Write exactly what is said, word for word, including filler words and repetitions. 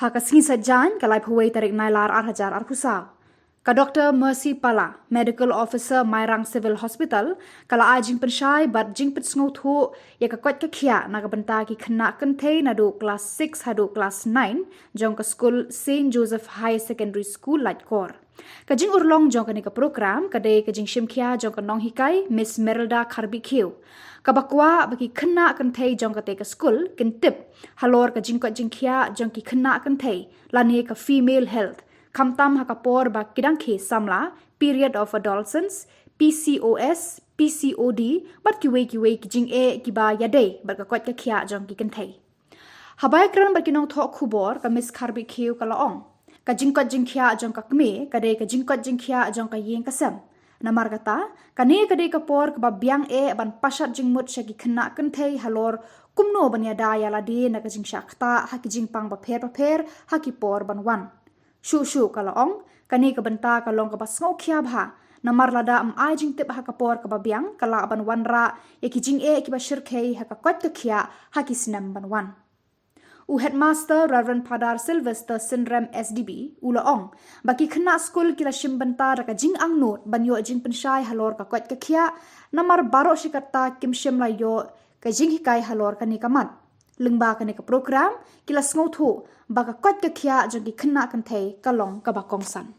Ha ka sngi Saitjaiñ, ka laiphew wei tarik Nailar ar hajar arphew saw, ka Dr Mercy Pala, Medical Officer, Mairang Civil Hospital, ka la ai jingpynshai bad jingpynsngewthuh ïa ka koit ka khiah na ka bynta ki khynnah kynthei naduh klas six haduh klas nine jong ka skul St Joseph Higher Secondary School, Laitkor. Ka jingurlong jong kane ka program ka dei ka jingshimkhia jong ka nonghikai, Miss Merilda Kharbihkhiew, kaba kwah ba ki khynnah kynthei jong katei ka skul kin tip halor ka jingkoit jingkhiah jong ki khynnah kynthei lane ka female health, khamtam ha ka por ba ki dang khie samla, period of adolescence, P C O S, P C O D, bad kiwei kiwei ki jingeh kiba ïadei bad ka koit ka khiah jong ki kynthei. Haba ïakren bad ki nongthoh khubor, ka Miss Kharbihkhiew ka la ong, ka jingkoit jingkhiah jong ka kmie ka dei ka jingkoit jingkhiah jong ka ïing ka sem. Namar kata, kane ka dei ka por kaba biang eh ban pashat jingmut sha ki khynnah kynthei halor kumno ban ïada ïa lade na ka jingshah ktah ha ki jingpang bapher bapher ha ki por ban wan. Shuh shuh ka la ong, kane ka bynta ka long kaba sngewkhia bha, namar lada ym ai jingtip ha ka por kaba biang, ka lah ban wanrah ïa ki jingeh kiba shyrkhei ha ka koit ka khiah ha ki snem ban wan. U Headmaster, Reverend Phadar Sylvester Synrem S D B, u la ong ba ki khynnah skul ki la shim bynta da ka jingangnud ban ïoh jingpynshai halor ka koit ka khiah, namar baroh shi katta kim shym la ïoh ka jinghikai halor kane ka mat. Lyngba kane ka program, ki la sngewthuh ba ka koit ka khiah jong ki khynnah kynthei ka long kaba kongsan.